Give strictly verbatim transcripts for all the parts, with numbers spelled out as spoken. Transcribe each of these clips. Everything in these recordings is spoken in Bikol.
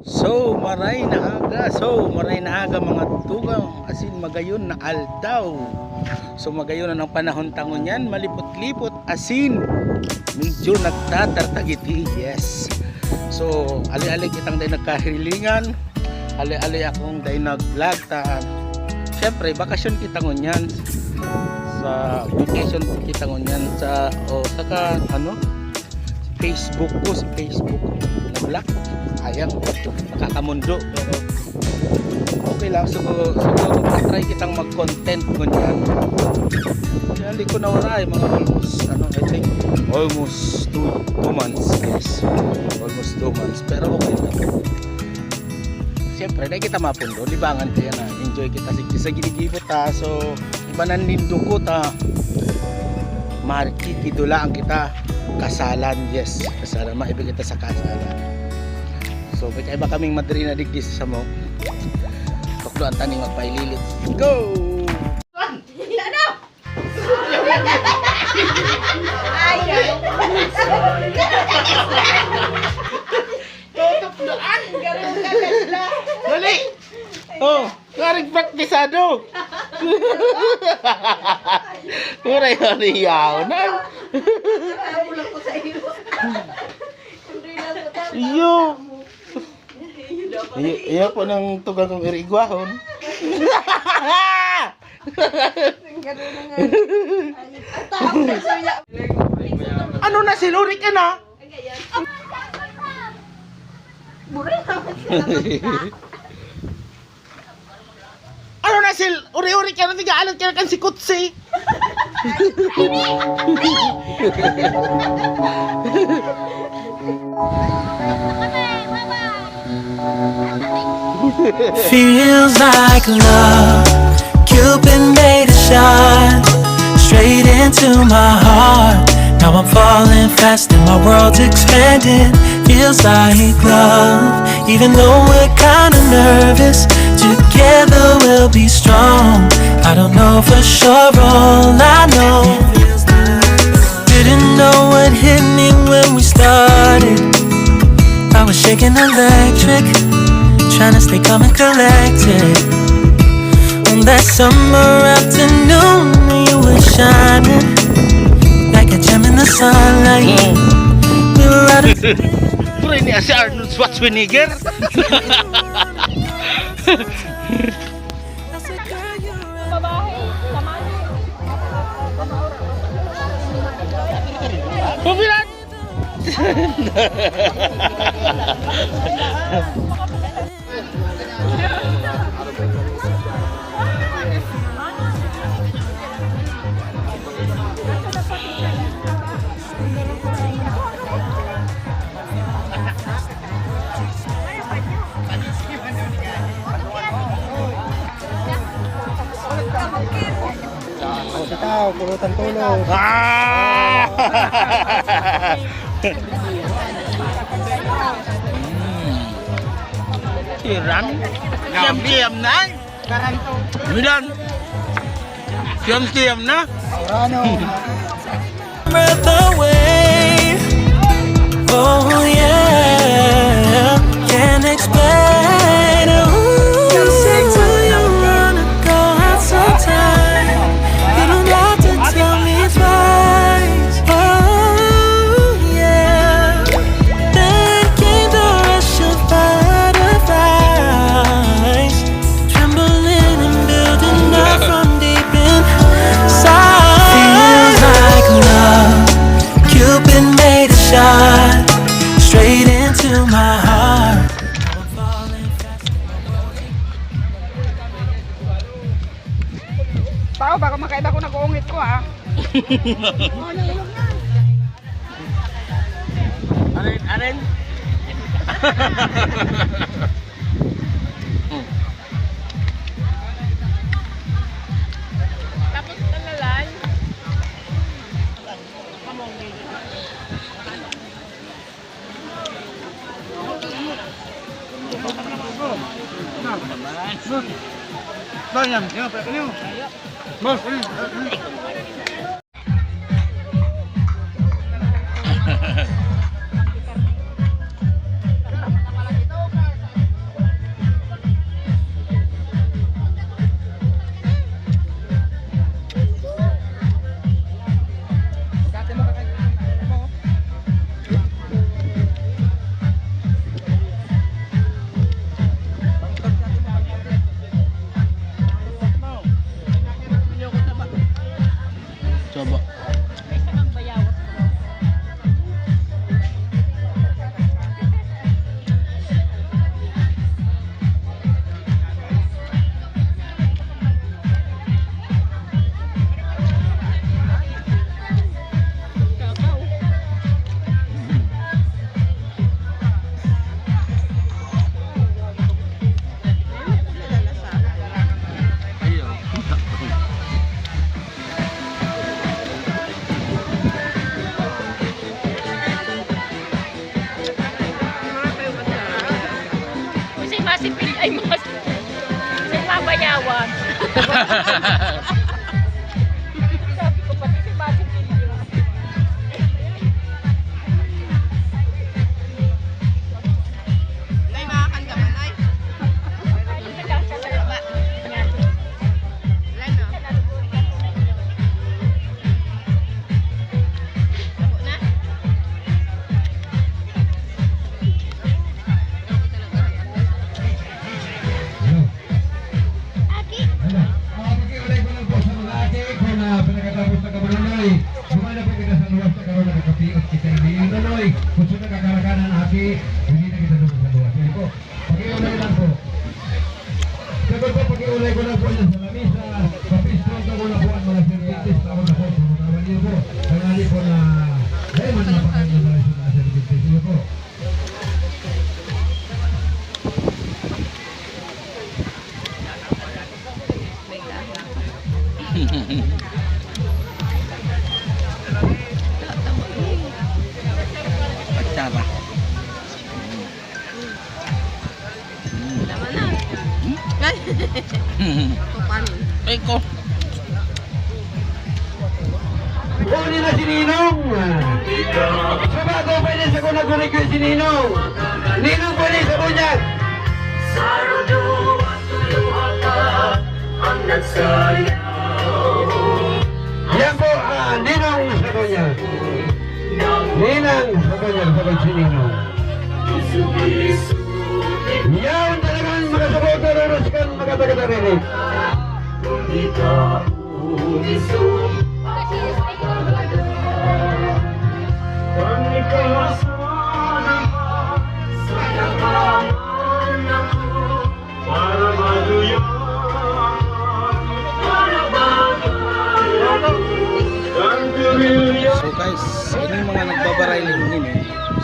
So, maray na aga. So, maray na aga, mga tugang. Asin, magayon na aldaw. So, magayon na ang panahon ta ngunyan. Malipot-lipot. Asin, medyo nagtatartagiti. Yes. So, ali-ali kitang dai nagkahilingan. Ali-ali akong dai nag-vlog ta. Siyempre, bakasyon kita ngunyan. Sa vacation kita ngunyan sa, o, saka, ano, Facebook ko, sa Facebook. Na-block. Ayan. Nakakamundo. Pero okay lang. So, so, try kitang mag-content ngunyan. Kaya hindi ko nawala eh, mga almost, ano, I think, almost two, two months. Yes. Almost two months. Pero okay lang. Siyempre, dai kita mapundo. Libangan kaya na. Enjoy kita sa, sa ginigibo ta. So, iba nang nindo ko ta. Makikidulaan kita. Kasalan, yes. Kasalan, maiba kita sa kasalan. So, may kaiba kaming madrina digdi sa Samok. Tukdoan ta ning magpaililit. Go! Ano? Ayaw. Tutukdoan. Garuga ka sila. Dali! Oh, karing praktisado. Uray, uray, yaw na. Wala ko sa iyo. Hindi lang ko tama. Iyo. Iyo dapat. Iyo, iyo po nang tugang kong irigwahon. Ang ganda na nga. Ay, ang tao na suya. Ano na, silurik ka na? Ano na, sil-, uri-uri ka na, tiga alat ka na kan si Kutsi. Feels like love. Cupid made a shot straight into my heart. Now I'm falling fast and my world's expanding. Feels like love, even though we're kinda nervous. Together we'll be strong. I don't know for sure, all I know. Didn't know what hit me when we started. I was shaking electric, trying to stay calm and collected. On that summer afternoon, you were shining like a gem in the sunlight. We were out of Puro ini si Arnold Schwarzenegger. Babae, lalaki. Pumilan! O, sitaw, pulutan tulo. Ah! Mm. Tiran. Yam, yam na. Milan. Siyam-siyam na. Orano. Breath away. Oh yeah. Can't explain it. Ooh, do you wanna go out sometime? You don't have to tell me twice. Oh yeah. Then came the rush of butterflies. Trembling and building up from deep inside. Feels like love. Cupid made a shot straight into my heart. Tao, baka makaiba ko nag-uungit ko, ah. Aren, aren. Tapos na nalan. Bayam, yun, pwede nyo. Boss, eh, eh, eh. Sabi ko, pati si Mati Pilyo. Nay, makakan ka ba, Nay? Wala na. Ako na. Ano? Ah, pakiulay ko lang po sa mga aki, kung, ah, pinakatapos na kabulonoy, duman na po kita sa luwas na karon, nakakapiot kita ini. Yung tuloy, kung sino nakakarakanan, aki, hindi na kita duman sa luwas. Sige po, pakiulay lang po. Sagot po, pakiulay ko lang po yan sa lamisa. Papistron ko muna po ang mga sirbientes, tawag na po, tawag niyo po. Tangali po na, dahil man napakain ng mga sirbientes. Sige po. Patsara. Tama na. Ay, ko. Huli na si Ninong. Sa bago, pwede sa kung nagurigyo si Ninong. Ninong, pwede sa bunyag. Yan po, ah, Ninong sa bunyag. Ninang sa bunyag, sa si Ninong. Yan talagang mga sabot na lurus kan mga taga-Tarili. So guys, ini mga nagbabaray ning ini.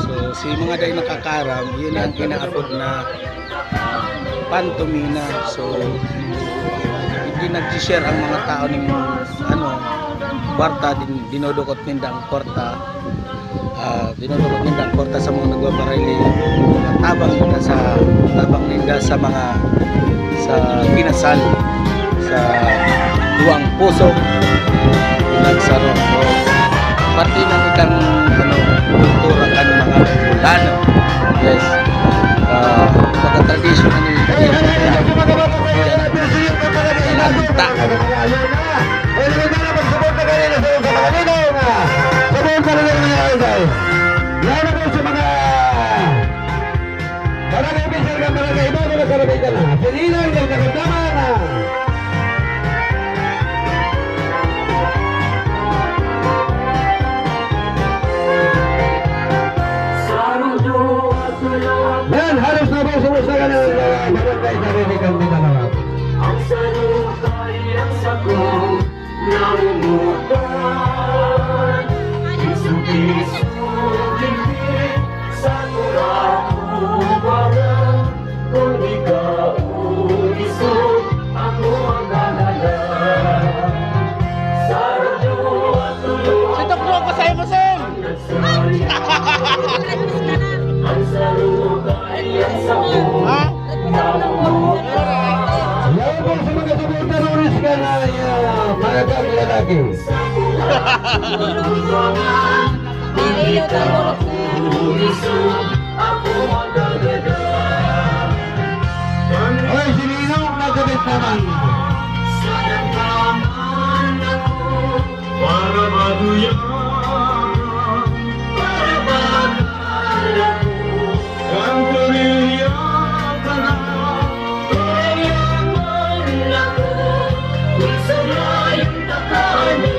So si mga day nakakaram, yun ang inaapod na pantomina. So, hindi nag-share ang mga tao ning, ano, kwarta, din, dinudukot ninda ang kwarta. Ah, dinudukot ninda ang kwarta sa mga nagbabarili. Tabang ninda sa, tabang ninda sa mga, sa kinasal, sa duwang puso nagsaro. So, parte na itang, ano, kultura kan mga Bicolano. Yes. Ah, pagka-tradisyon na nila. Pinanta. Lalo po sa mga barangay official kan barangay, bago na sa Labay ka na. Sinilang ng nagdama na. Yan, halos na po sumusagan ang, ah, barangay sa Rinigan Mindanao. Ang sarong kayang sakong namumukan, piso-piso, sa turakubaran, kung ikaw umiso, ako ang alala. Sa radyo at tulog. Si Doc Roco sa imo, sir! Ha? Lalo po sa mga supportadores ka na, ah, mga kang lalaki. Oy, si Ninong nagkabit naman. Para maduyan, para makalako, kantarilya ka na, kaya man ako, minsan ay nakaano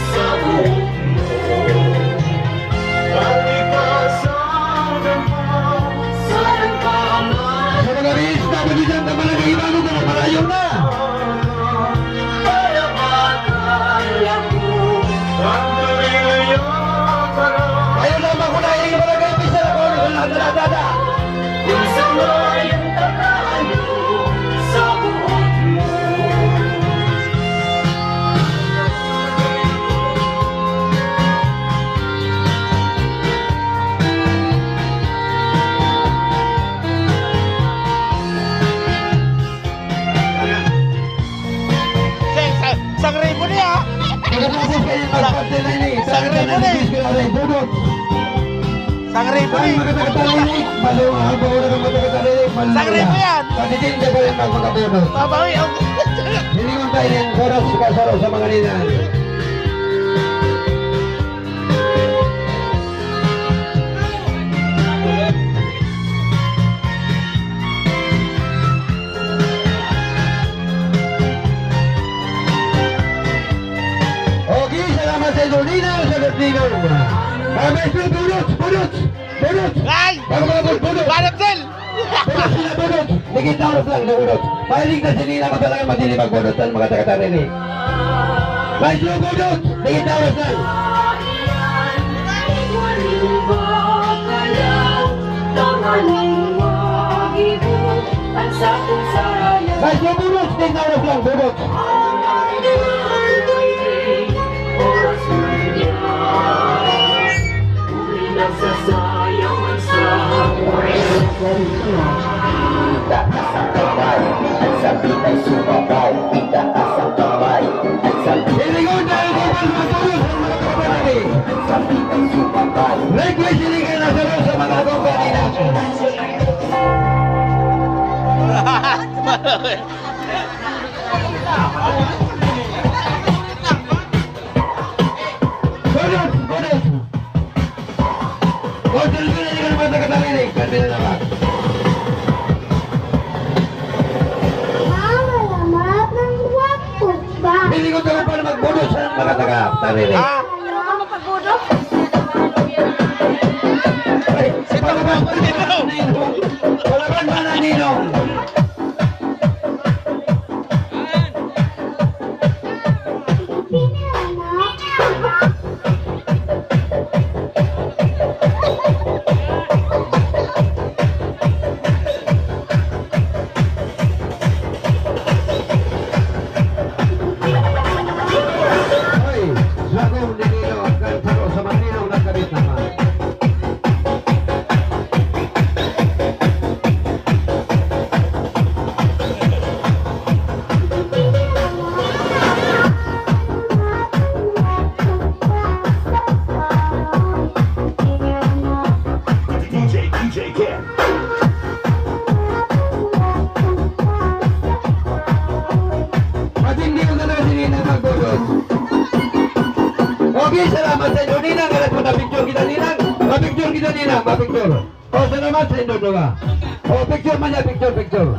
sa buhok mo. Kalikasan ang pa, sarang pa man. Sa mga artista, pwede dyan, tama na, kaibago ka na, malayo na. Sangre po eh. Sangre po yan. Patitinda pa rin ang mga bunot. Babawi ang Hilingon tayo ng oras sa kasaro sa mga linan. Okay, salamat sa inyo. Linaw sa Gatlinong. Ah, maestro, bunot, bunot, bunot. Ay! Bago, bago, bunot. Bunot, sir! Bunot sila, bunot. Digit na oras lang, bunot. Mahilig na si Lina, talagang madilim ang bunot ng mga taga-Tarili. Maestro, bunot. Digit na oras lang. Maestro, bunot. Digit na oras lang, bunot. Kita asang kamay, ang sabi ay sumabay. Kita asang kamay, ang sabi Hilingon tayo, mga kapatid, mga kapatid. Ang sabi ay sumabay. Request ni Kaya Lazaro sa mga kumpanya. Bonus! Bonus! Bonus! Bonus! Bonus! Bonus! Bonus! Bonus! Mama, lamat ng guwapo ba? Hindi ko daw pala magbunot sa mga taga-Tarili. Ah. Ano ka mapagbudo? Ay, palaban ba na ninong? Palaban ba na ninong? Hoy, sagong dinilo ang kantaro sa Manila, nagkabit naman. D J, D J Ken. Matindi ang dalawa si Ninang magbunot. Okay, salamat sa inyo, Ninang. Alam mo, na-picture kita, Ninang. Ma-picture kita, Ninang. Ma-picture. O, salamat sa inyo, duga. O, picture man yan, picture, picture.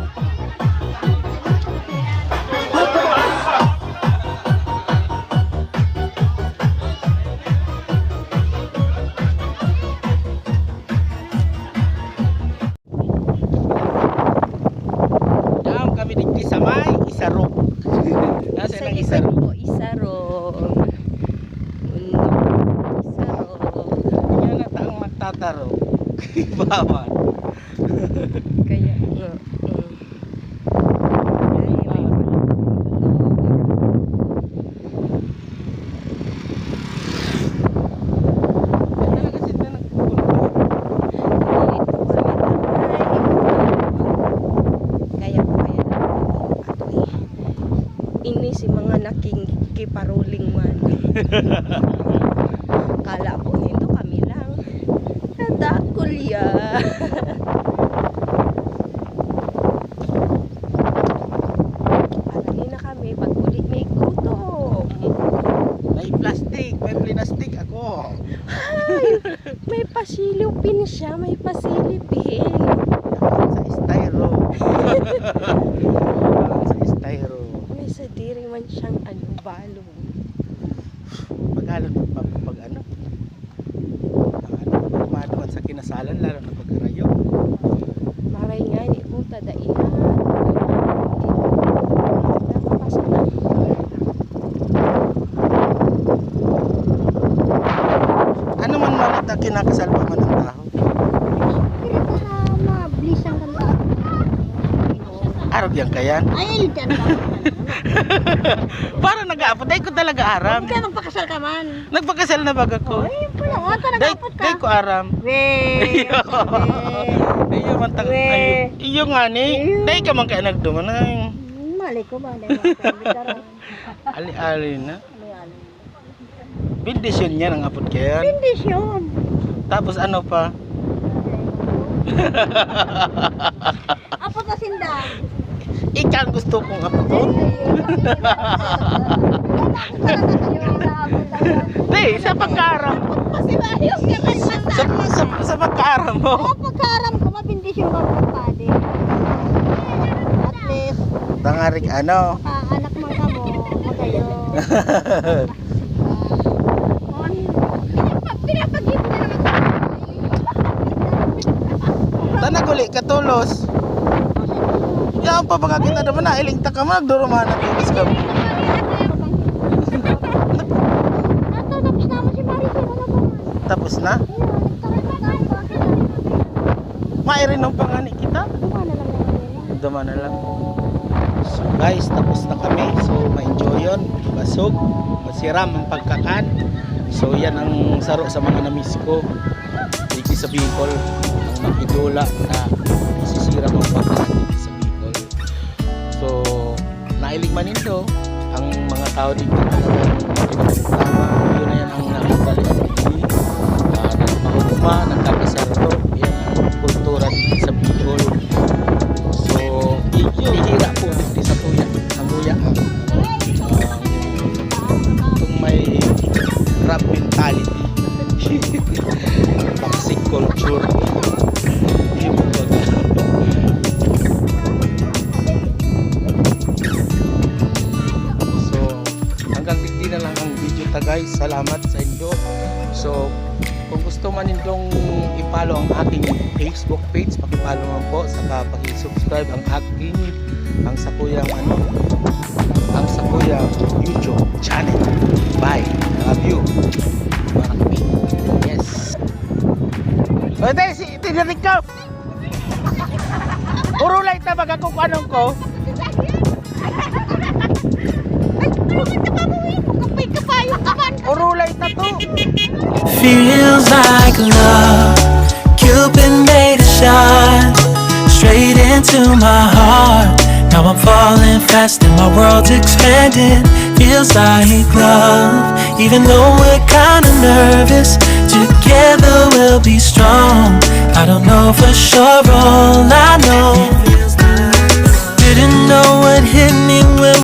Yaon kami digdi sa may Isarog. Nasa Sa nang likod Isarog? Po, Isarog. Bundok, Isarog. Yan na taong magtatarog. Bawal. Kaya nga, mm. Ay, may Talaga sila nagpupunta. Dito kami, tatay. Kaya po, kaya lang kami ato eh. Ini si mga naking kiparuling man. Kala ko nito kami lang. Natakol ya. Arani na kami, pag-uli may gutom. May plastic, may plinastik ako. Ay, may pasilipin siya, may pasilipin. Sa styro. Sa styro. May sadiri man siyang ano, balon. Pag-alam mo, pag, pag ano, Ang ano, maduman sa kinasalan, lalo na pag-arayo. Maray nga, ni puta, dai na. Dapat pasok na. Ano man, Manita, kinakasal pa man ang tao? Pero baka mablis ang kanta. Arog yan kayan? Ay, dyan ba? Para nag-aapot. Ay, ko talaga aram. Ikaw, magpakasal ka man. Nagpakasal na baga ko? Ay, pala, oh, ito, Day, nag-aapot ka. Day ko aram. Weh, Iyo. sabi. Iyo man ta-, Weh. Ay, iyo nga ni. Iyo. Day ka man kaya nagduman, ay. Hmm, mali ko ba? Day mo, sabi ka rin. Ali-ali na. Ano yan? Bendisyon niya ang apod kaiyan. Bendisyon. Tapos ano pa? Apod na sinda. Ika ang gusto kong apodon. Di, sa pagkaaram. Masirayos ka rin. Sa, sa, sa pagkaaram mo. Sa pagkaaram ko, mabindisyon ka ng padi. At least, Tangarig ano. ah, anak man ka mo, magayon. Pinapag-, pinapag-ibig na naman. Tanag uli, katulos. Yan pa, baka kita naman na, iling ta ka, magdurumahan na titis ka. Nato, tapos na mo si Maricel, ano ba? Tapos na? Ayun, nagtaray na tayo, bakit? Mairin ang pangani kita. Dumaan na lang naman yun. Duman na lang. So guys, tapos na kami. So ma-enjoy yun. Basog, masiram ang pagkakan. So yan ang saro sa mga namiss ko. Dito sa Bicol, ang makidula na masisiram ang pagkakan dito sa Bicol. So nailing man nindo ang mga tao dito na talagang pinagtama. Yun na yan ang nakita nila dito. Ah, nagpahugma, nagkakasarto. Yan ang kultura dito sa Bicol. So, bihira po dito sa tuya. Ang tuya, ang, ang, kung may rap mentality. Toxic culture. Yung baga. So, hanggang digdi na lang ang video ta, guys. Salamat sa indo. So, kung gusto man nindong i-follow ang aking Facebook page, paki-follow man po, saka paki-subscribe ang aking, ang sakuyang ano, ang sakuyang YouTube channel. Bye. Love you. Mga kapatid. Yes. Oy, tayo si Tinirikaw. Urulay ta, baga kung anong ko. Urulay ta to. Feels like love. Cupid made a shot straight into my heart. Now I'm falling fast and my world's expanding. Feels like love. Even though we're kinda nervous, together we'll be strong. I don't know for sure, all I know. Didn't know what hit me when